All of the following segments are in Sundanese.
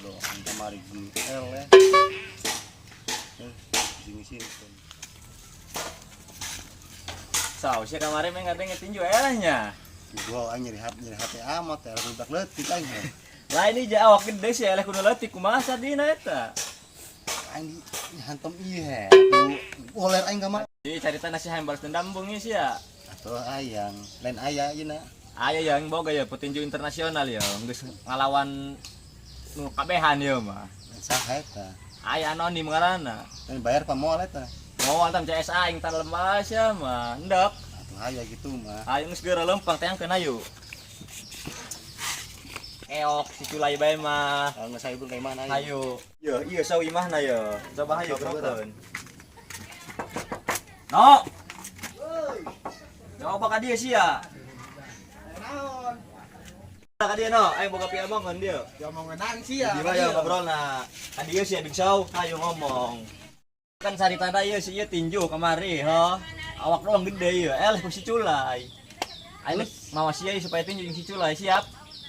Bodoh, kamari GL ya. Eh, sini sini. Saw sia kamari mah ngadeng tinju elehnya. Gua aing nyeri hati amat ya, budak leutik aing. Lain ini awak gede sih eleh kudu leutik kumaha sadina eta. Aing di hantam ieu he. Tuh, goler aing kamari. Jadi carita nasi hayang balas dendam bungi sih ya. Atuh ayang, lain aya ieu na. Aya yang boga ya petinju internasional ya, geus ngalawan nu kabehan ya mah. Lain saha eta. Aya anonim ngaranna. Lain bayar pa moal eta. Moal tam CS aing tan lemas ya mah. Endek. Atuh aya gitu mah. Ayo geus geura lempang teangkeun ayo. Eok si culai bae mah. Kalau nggak saya kayak mana ayo. Ayo. Yo, iya saw imahna yo. Coba ayo gerokeun. No. Coba ka dieu sia. Naon? Ka dieu no, ayo boga piamongan dieu. Ya mau ngenang sih ya. Di mana ngobrolna? Ka dieu sia Big Show, ayo ngomong. Kan saritana ieu si ieu tinju kamari, ho. Awak doang gede ieu, eleh ku si culai. Ayo mawa sia supaya tinju jeung si culai, siap?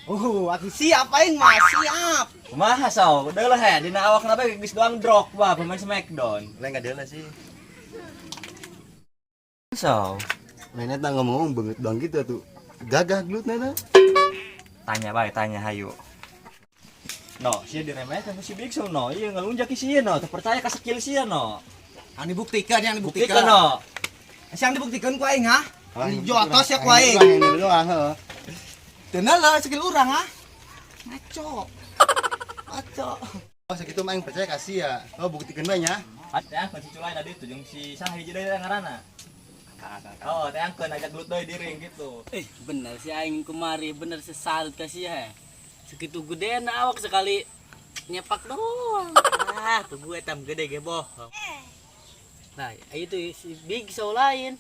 Aku siap aing mah, siap. Kumaha saw? Udah lah he, dina awakna bae geus doang drok bah pemain Smackdown. Lain nggak ada sih. Saw. Lain eta ngomong banget doang gitu tuh. Gagah gelutna na. Tanya bae, tanya hayu. No, sia diremehkan ku si Big Show no. Iya ngelunjak sia no, terpercaya ka skill sia no. Yang dibuktikan, yang dibuktikan. Buktikan no. Yang dibuktikan ku aing ha? Jotos ya ku aing. Aing doang heuh. Teunah lah skill urang ha. Ngaco. Ngaco. Oh, segitu mah aing percaya kasih ya. Oh, buktikan bae nya. Teangkeun si culai tadi tuh jeung si saha hiji deui ngaranna. Oh, teangkeun ajak gelut deui di ring gitu. Eh, bener sih aing kemari, bener sih salut kasih ya. Segitu gede na awak sekali nyepak doang. Ah, tuh gue tam gede ge bohong. Nah, itu si Big Show lain.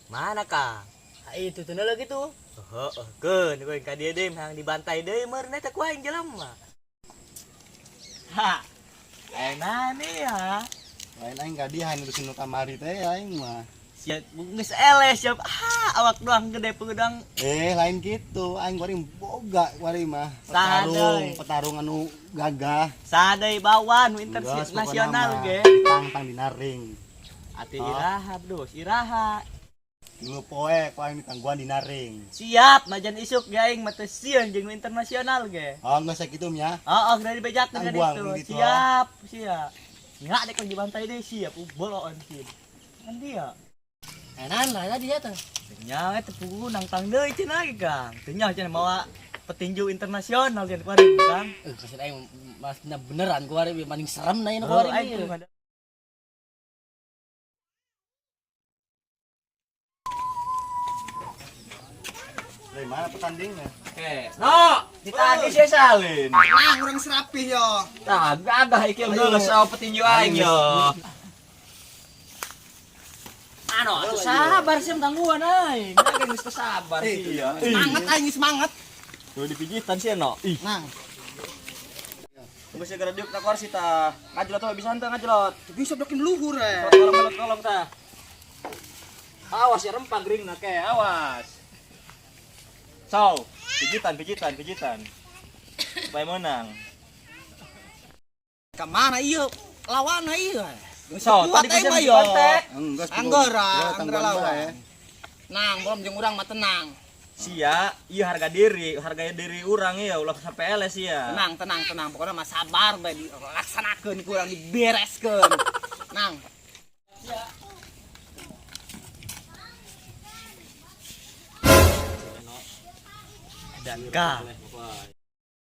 Mana Kang? Nah, itu tuh lagi tuh. Oh, oh, keun, keun ka dieu deui hang dibantai deui meureun eta ku aing jelema. Ha. Enak nih ya. Lain aing ka dia nurusin nu kamari teh aing mah. Siap geus eleh siap. Ah, awak doang gede peudang. Eh, lain gitu. Aing kuari boga kuari mah. Sadai. Petarung, petarung anu gagah. Sadai bawan nu Geus, pokona internasional mah. ge. Ditantang dina ring. Atuh iraha, Bros, iraha. Dulu poe ku aing ditangguhan dina ring. Siap, najan isuk ge aing mah teu sieun jeung nu internasional ge. Oh, geus sakitu nya. Oh, oh, udah dibejakeun ka Tangguang ditu. gitu, Siap, siap. Nggak deh kalau dibantai deh siap, boloan sih. Kan dia. Enak lah tadi ya tuh. Nya eta pugu nangtang deui cenah lagi, Kang. Teu nya cenah mawa petinju internasional cenah kuari, Kang. Eh, kasih aing mas beneran kuari paling serem nah ini Oh, kuari. aing tuh ada. Dari mana pertandingnya? Oke. No, ditagi sih salin. Nah, urang serapih yo. Tah, gagah iki geus saw petinju aing yo. Ano, atuh sabar sih tangguhan aing. Gagah geus teu sabar sih ya. Semangat aing semangat. Tuh dipijitan sih no. Ih, Nang, geus segera diuk tak kursi tah. Ngajlot tuh bisa henteu ngajlot. bisa dokin luhur eh. Tolong tolong tolong tah. Awas ya rempang ringna ke, awas. So, pijitan pijitan pijitan. Supaya menang. Kemana iya? Lawan iya. So, Kuat tadi aing kusia mah yo. dibantek. Enggak, Anggora, Ya, anggora tangguhan lawan. bae. Nang, belum jeung urang mah tenang. Sia, iya harga diri urang ya ulah sampai eles ya. Tenang, tenang, tenang. Pokoknya mah sabar bae dilaksanakeun ku urang dibereskeun. Nang. Dan Kang.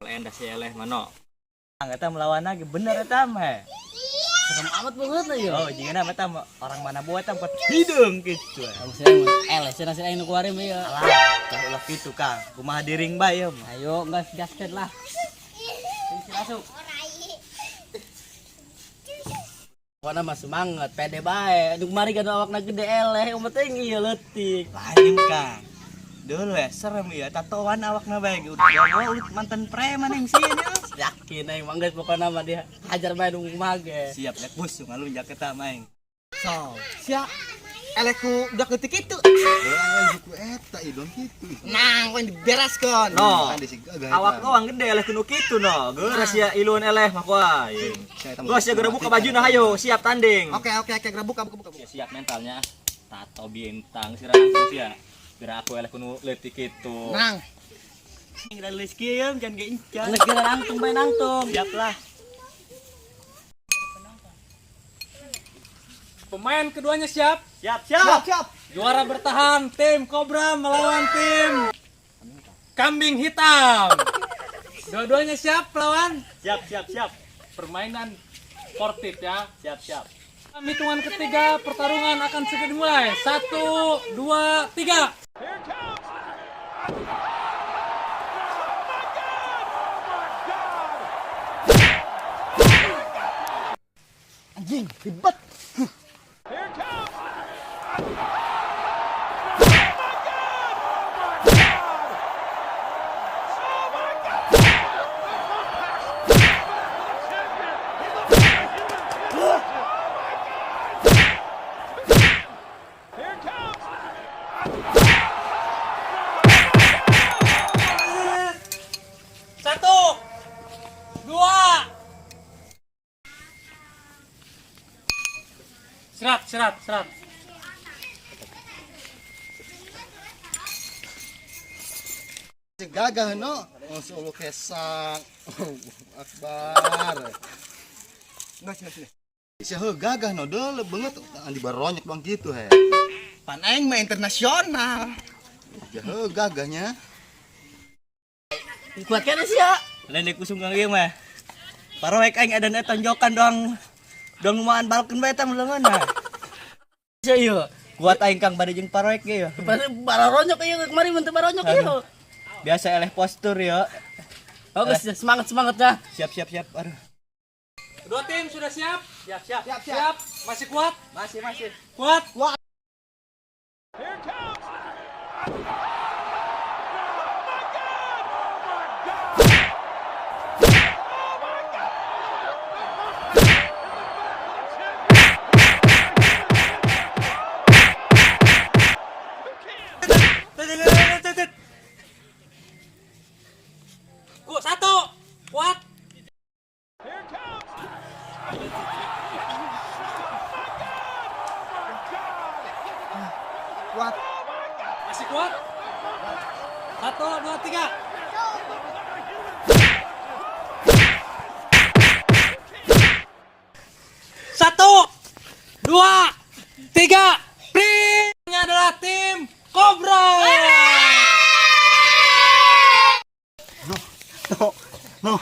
Endah si eleh mano. Kang eta melawan lagi bener eta mah. Serem amat banget lah ya. Oh, jigana mah eta mah orang mana buat tempat hidung gitu. Kamu sih aing eleh sih nasi aing nu kuari mah ya. Alah, tah ulah kitu Kang. Kumaha diring bae ya mah. Ayo gas gaskeun lah. Sing masuk. Pokoknya mah semangat, pede bae. Nu kemari kan awakna gede eleh, yang penting ieu leutik. Lain Kang. Dulu ya serem ya tatoan awakna bae udah bawa mantan preman yang sini. Yakin aing mah geus pokokna mah dia hajar bae nu kumaha ge. Siap dek bus ngalunjak eta mah aing. So, siap. Eleh ku udah ketik itu. Heeh, ku eta idon kitu. Nang, yang dibereskeun. No. Kan disi gagah. Awak doang gede eleh kudu kitu no. Geura sia iluan eleh mah ku aing. Gos ya geura buka bajuna hayo, siap tanding. Oke, oke, oke, geura buka, buka, buka. Sia siap mentalnya. Tato bintang sira langsung sia. Geura aku eleh kudu leutik kitu. Nang. Kita lulus kieu ya, jangan ge encan. Geura nangtung bae nangtung. Siap lah. Pemain keduanya siap. Siap, siap. Siap. Juara bertahan tim Cobra melawan tim Kambing Hitam. Dua-duanya siap lawan. Siap, siap, siap. Permainan sportif ya. Siap, siap. Hitungan ketiga pertarungan akan segera dimulai. 1, 2, 3. Anjing, ribet. Satu, dua. Serat, serat, serat. Si gagah no. Oh, solo kesang. Oh, akbar. Geus, geus, geus. Si heuh gagah no deuleu beungeut andi baronyok doang gitu he. Pan aing mah internasional. Ya heuh gagahnya. Kuat kan sia? Lain dek usung kang ieu mah. Paroek aing ada tonjokan doang. Doang lumayan balkeun bae eta melengeun nah. Sia ieu. Kuat aing Kang bade jeung paroek ge ya. Baronyok ieu kemarin mun teu baronyok ieu. Biasa eleh postur ya. Bagus, semangat semangat ya. Siap siap siap. Aduh. Kedua tim sudah siap? Siap siap. Siap, siap. Siap. Masih kuat? Masih masih. Kuat? Kuat. Satu, kuat. Kuat. Masih kuat? 1, 2, 3. 1, 2, 3. Printnya adalah tim Cobra. No. No.